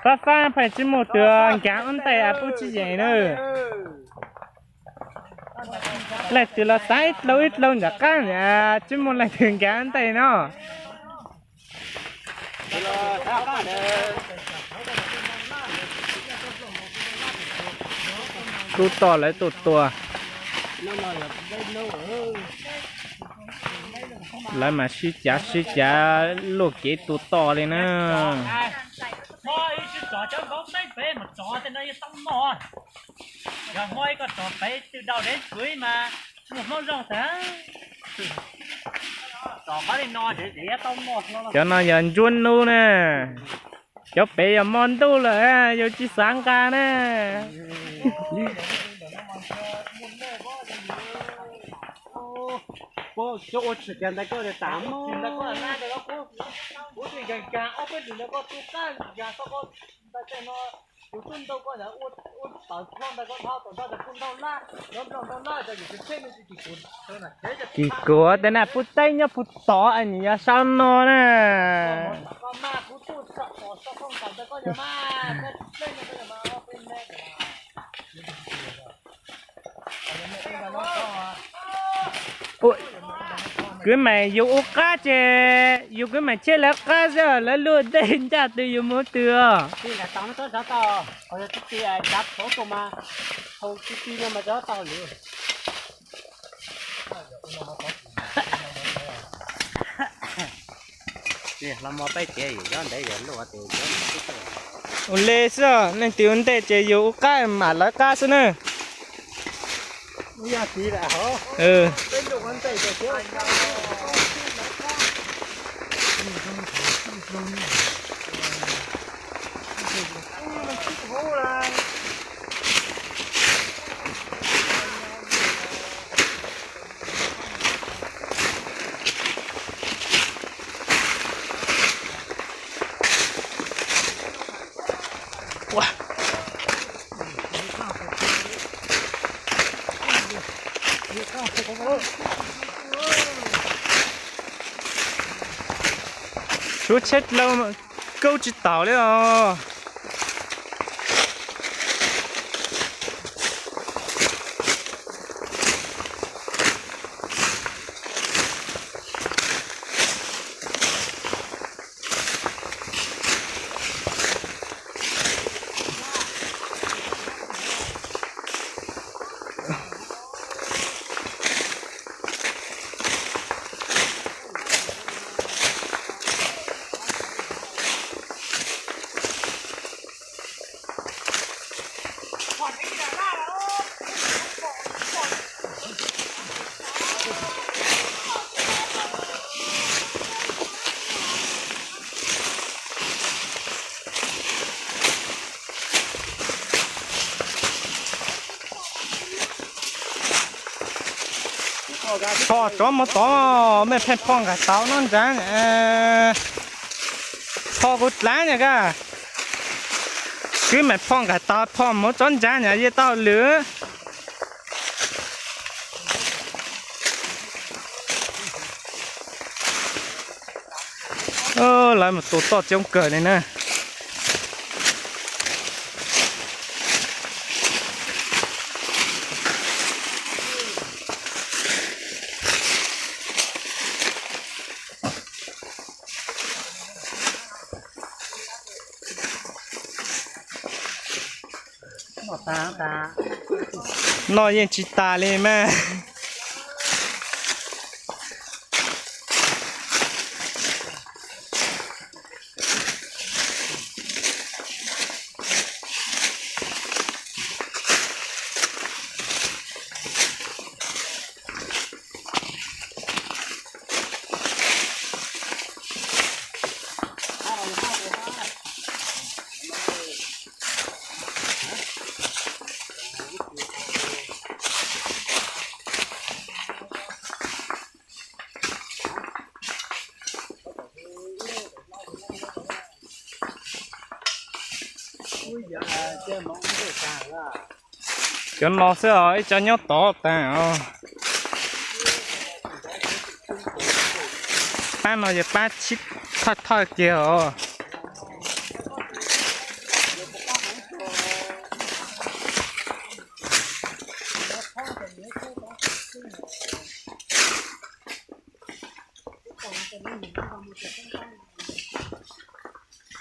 Fab fab pheej tsis muaj twg nkag ub ntej, pub tsis yeem na. Leej twg los xav ib dlau ib dlau nram qab, tsis muaj leej twg nkag ub ntej no. Tub toj lawv tuaj tua, lawv mas sib cav sib cav luaj kev tua toj li na. Cov no yog ntsuab nub na, cov pem yog hmo ntuj lawm, yus tsis xav nqa na. Kis kuv tej na pub teb nyob pub tod es nws yog sau no na. Kwv mam yus ua qab ces yus kwv mam cheb lawv qab xwb, lawv luaj dej ncaj twg yus mus twg os. Ua li xwb, leej twg ua ntej ces yus ua qab mam lawv qab xwb na. Suav tsheb dlau kaub tsis taus li os. Phom tsov mus tod, mej pheej phom nqaim taus no ntsav. Phom kuv dlav na ka. Kwv mam phom nqaim taus, phom mus tsob ntsav na, yeej tau lwm. Lawv mus tua toj coob kawg li na. Noj yeej tsis tas li mas. Cov no xwb os, ib co nyob tod tag os. Pab no yog pab tshib thawj thawj kiag os.